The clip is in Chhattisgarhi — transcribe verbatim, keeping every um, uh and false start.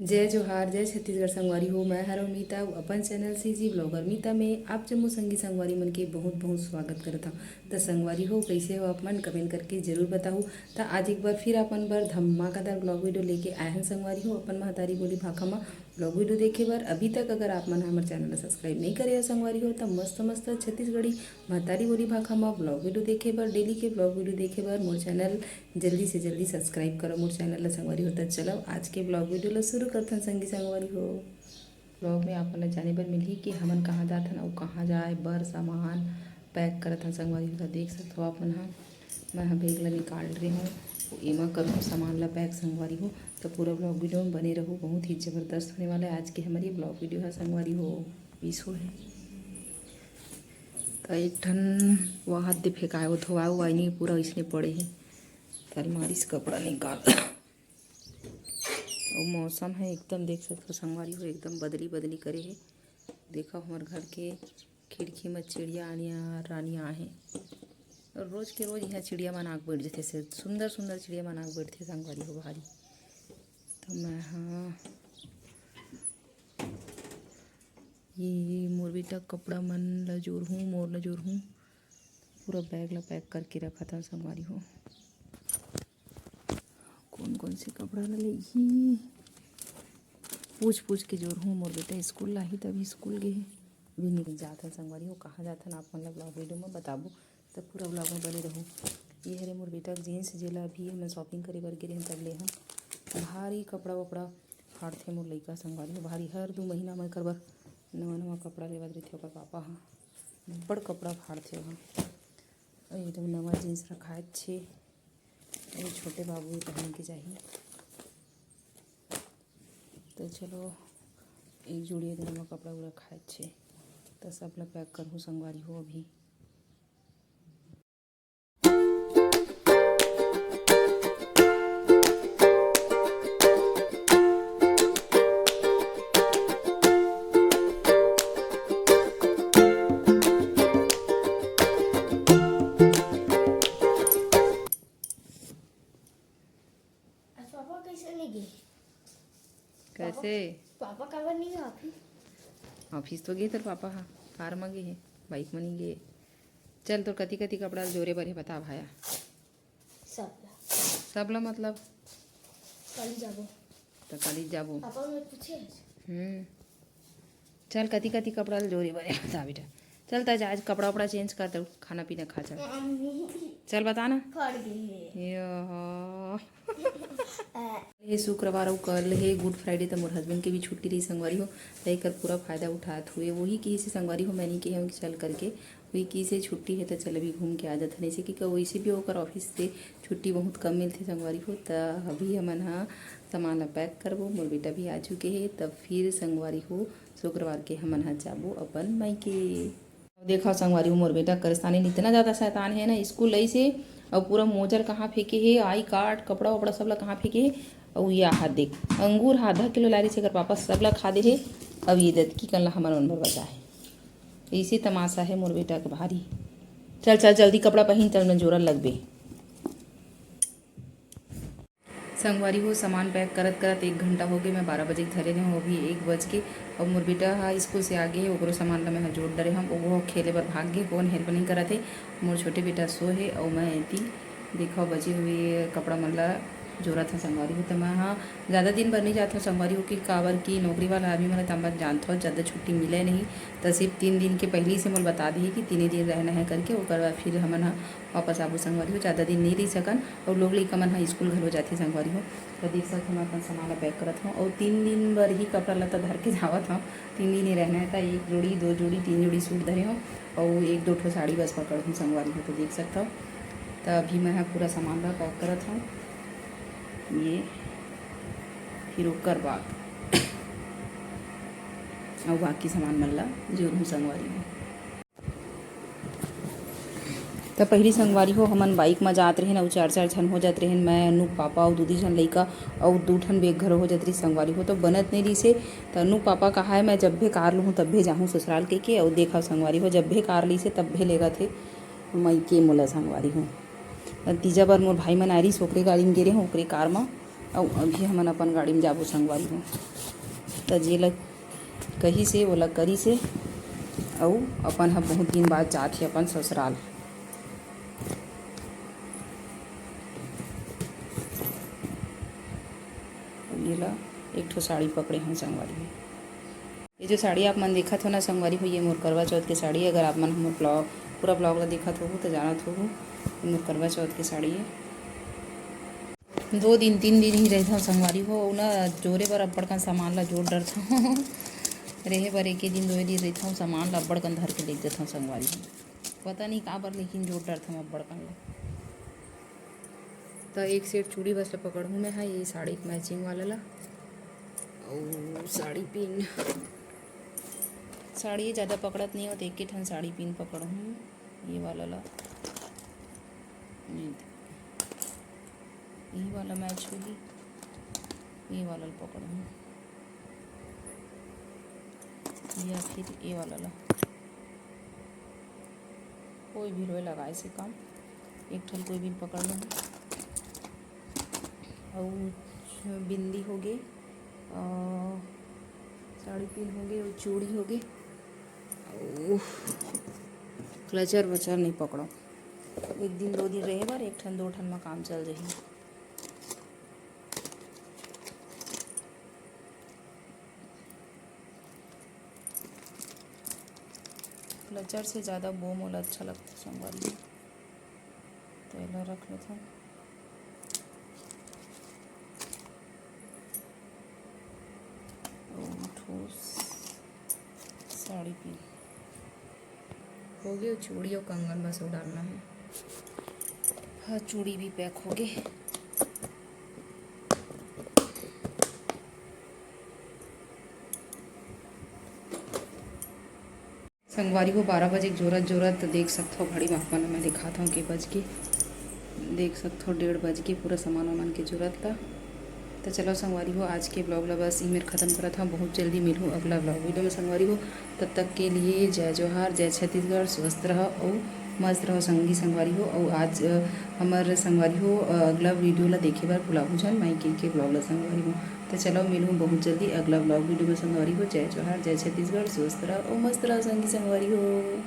जय जोहार, जय छत्तीसगढ़ संगवारी हो। मैं हरव मीता, अउ अपन चैनल सीजी ब्लॉगर मीता में आप जम्मो संगी संगवारी मन के बहुत बहुत स्वागत करत हव। त संगवारी हो, कइसे हो आप मन? कमेंट करके जरूर बताहू। त आज एक बार फिर आप मन बर धमाकेदार ब्लॉग वीडियो लेके आए हन संगवारी हो, अपन महतारी बोली भाखा म ब्लॉग वीडियो देखे बर। अभी तक अगर आप मन हमर चैनल ला सब्सक्राइब नहीं करे हो संगवारी हो, त मस्त मस्त छत्तीसगढ़ी महतारी बोली भाखा म ब्लॉग वीडियो देखे बर, डेली के ब्लॉग वीडियो देखे बर मोर चैनल जल्दी से जल्दी सब्सक्राइब करो मोर चैनल ला संगवारी हो। त चलो आज के ब्लॉग वीडियो ला शुरू करथन संगी संगवारी हो। ब्लॉग में आप मन ला जाने बर मिलही कि हमन कहाँ जाथन अउ कहाँ जाए बर सामान पैक करत हन संगवारी हो। त देख सकत हो आप मन ह, मैं ह बैग ला निकाल रहे हूँ, एमा करहूँ सामान ला पैक संगवारी हो। त पूरा ब्लॉग वीडियो में बने रहू, बहुत ही जबरदस्त होने वाला है आज के हमर ये ब्लॉग वीडियो ह संगवारी हो। पीसो है त एक ठन वहाँ दे फेंकाए, वो धोआ हुआ नहीं, पूरा इसने पड़े है। त अलमारी से कपड़ा निकाल। अउ मौसम है एकदम, देख सकत हो संगवारी हो, एकदम बदली बदली करे हे। देखो हमर घर के खिड़की म चिड़िया आनिया रानिया आहे। अउ रोज के रोज यहाँ चिड़िया मन आके बैठ जथे, से सुंदर सुंदर चिड़िया मन आके बैठथे संगवारी हो भारी। तो मैं हाँ ये मोर बेटा कपड़ा मन ला जोरहूँ, मोर ला जोरहूँ, पूरा बैग ला पैक करके रखत हन संगवारी हो। कौन कौन से कपड़ा ला लेही, पूछ पूछ के जोरहूँ। मोर बेटा स्कूल लाही, तभी स्कूल गे हे। अभी निकल जात हन संगवारी हो, कहाँ जात हन आप मन ला ब्लॉग वीडियो में बताबो, त पूरा ब्लॉग में बने रहू। ये हरे मोर बेटा के जींस, जेला अभी हमन शॉपिंग करे बर गे रहेन तब ले हन। भारी कपड़ा वपड़ा फाड़थे मोर लइका संगवारी हो, भारी। हर दू महीना में एकर बर नवा नवा कपड़ा लेवत रहिथे ओकर पापा ह, बड़ कपड़ा फाड़थे ओहा। अउ ये तो नवा जींस रखाए छे, ये छोटे बाबू ही पहन के जाही। तो चलो, एक जोड़ी अगर नवा कपड़ा रखाए छे, तो सब ला पैक करहूँ संगवारी हो अभी। आज पापा कैसे नहीं गए? कैसे? पापा, पापा काबर नहीं गए ऑफिस? ऑफिस तो गए तेरे पापा हा, कार में गए हे, बाइक में नहीं गए। चल, तोर कति कति कपड़ा जोरे बर हे, बता भाया। सब ला। सब ला मतलब? काली जाबो। तो काली जाबो। पापा मैं पूछे। हम्म। चल, कति कति कपड़ा ल जोरे बर हे, बता बेटा। चल, त आज कपड़ा उपड़ा चेंज कर दे, खाना पीना खा, चल। मम्मी। चल, बता ना। फट गई है। यो हो। ये शुक्रवार अउ कल हे गुड फ्राइडे, त मोर हस्बैंड के भी छुट्टी रही संगवारी हो, त एकर पूरा फायदा उठात हुए वही किहिस हे संगवारी हो, मैं नहीं कहे हूँ कि चल करके, वही किहिस हे छुट्टी हे त चल अभी घूम के आ जाथन। ऐसे कि का वैसे भी ओकर ऑफिस से छुट्टी बहुत कम मिलथे संगवारी हो, त अभी हमन ह सामान ला पैक करबो। मोर बेटा भी आ चुके हे, तब फिर संगवारी हो शुक्रवार के हमन ह जाबो अपन मायके। देखा संगवारी हो, मोर बेटा करिस्तानी इतना ज्यादा शैतान हे ना, स्कूल अइसे अउ पूरा मोजर कहाँ फेंके हे, आई कार्ड, कपड़ा वपड़ा सब ला कहाँ फेंके हे। अउ ये हाथ देख, अंगूर हा आधा किलो लारी से एकर पापा सब ला खा दे हे। अब ये दतकी कन ला हमर मन बर बचा हे। ऐसे तमाशा हे मोर बेटा के भारी। चल चल जल्दी कपड़ा पहिन, चल मैं जोरन लगबे। संगवारी हो, सामान पैक करत करत एक घंटा हो गए। मैं बारह बजे के धरे रहे हूँ, अभी एक बज के। अब मोर बेटा हा स्कूल से आ गए हे, ओकरो सामान ला मैं हा जोड़ डरे हूँ। वो खेले बर भाग गए, कौन हेल्प नहीं करत हे। मोर छोटे बेटा सो हे अउ मैं एती देखो बचे हुए कपड़ा मन ला जोरत हूँ संगवारी हो। तो मैं हा ज़्यादा दिन बर नहीं जात हूँ संगवारी हो, कि काबर कि नौकरी वाला आदमी मन ला तब जानत हो ज़्यादा छुट्टी मिले नहीं। तो सिर्फ तीन दिन के पहले से मोला बता दी कि तीन दिन रहना है करके, ओकर बाद फिर हमन हा वापस आबो संगवारी हो, ज़्यादा दिन नहीं रह सकन। अउ लोग लइका मन ह स्कूल घलो जाथे संगवारी हो। तो देख सकत हो, मैं अपन सामान ला पैक करत हूँ अउ तीन दिन बर ही कपड़ा लत्ता धर के जावत हूँ। तीन दिन ही रहना है, त एक जोड़ी, दो जोड़ी, तीन जोड़ी सूट धरे हूँ अउ एक दो ठो साड़ी बस पकड़ हूँ संगवारी हो। तो देख सकत हो, त अभी मैं ह पूरा सामान ला पैक करत हूँ। ये फिर ओकर बाद अउ बाकी सामान मन ला जोरहूँ संगवारी हो। त पहिली संगवारी हो, हमन बाइक म जात रहेन अउ चार चार झन हो जात रहेन, मैं, अनु, पापा अउ दू दी झन लइका अउ दू ठन बैग घलो हो जात रहिस संगवारी हो, तो बनत नइ रहिसे। त अनु पापा कहा है, "मैं जब भी कार लूहूँ तब भी जाहूँ ससुराल," कहिके। अउ देखा संगवारी हो, जब भी कार लिसे तब भी लेगत हे मइके मोला संगवारी हो। त तीजा बर मोर भाई मन आए रहिस, ओकरे गाड़ी म गे रहेन, ओकरे कार म। अउ अभी हमन अपन गाड़ी में जाबो संगवारी हो। त जेला कहिस हे, ओला करिस हे, अउ अपन ह बहुत दिन बाद जात हे अपन ससुराल। अउ येला एक ठो साड़ी पकड़े हन संगवारी हो। ये जो साड़ी आप मन देखत हो ना संगवारी हो, ये मोर करवा चौथ के साड़ी। अगर आप मन मोर vlog, पूरा vlog ला देखत होहू त जानत होहू, ये मोर करवा चौथ के साड़ी है। दो दिन, तीन दिन ही रहिथव संगवारी हो, अउ ना जोरे बर अब्बड़ कन सामान ला जोर डरथव। रहे बर एके दिन, दो दिन रहिथव, सामान ला अब्बड़ कन धर के लेग जथव संगवारी हो। पता नहीं काबर, लेकिन जोर डरथव अब्बड़ कन ला। त एक set चूड़ी बस ला पकड़हूँ मैं, हाँ, ये साड़ी के matching वाला ला। अउ साड़ी पिन, साड़ी ज़्यादा पकड़त नहीं हो, त एके ठन साड़ी पिन पकड़हूँ, ये वाला ला। ये, यही वाला match होही, ये वाला ला पकड़हूँ, या फिर ये वाला ला। कोई भी रोए लगाए से काम, एक ठन कोई भी पकड़ लो। अउ बिंदी हो गे, अ, साड़ी पिन हो गे, अउ चूड़ी हो गे, अउ clutcher वचर नहीं पकड़ो। एक दिन दो दिन रहे बर एक ठन दो ठन मा काम चल जाही। Clutcher से ज़्यादा bow मोला अच्छा लगता संगवारी, तो एला रख लेथन। अउ ठोस साड़ी पिन हो गे, चूड़ी अउ कंगन बस वो डालना है। हाँ, चूड़ी भी pack हो गे। संगवारी हो, बारह बजे के जोरत जोरत देख सकथव, घड़ी म अपन मैं दिखात हव के बज के, देख सकथव डेढ़ बज के पूरा सामान वामान के जोरत ला। त चलो संगवारी हो, आज के vlog ला बस इही मेर खत्म करत हव। बहुत जल्दी मिलहूँ अगला vlog video में संगवारी हो। तब तक के लिए जय जोहार, जय छत्तीसगढ़, स्वस्थ रहो अउ मस्त रहो संगी संगवारी हो। अउ आज, अ, हमर संगवारी हो, अ, अगला video ला देखे बर भुलाहू झन, माई के, के vlog ला संगवारी हो। त चलो मिलहूँ बहुत जल्दी अगला vlog video में संगवारी हो। जय जोहार, जय छत्तीसगढ़, स्वस्थ रहो अउ मस्त रहो संगी संगवारी हो।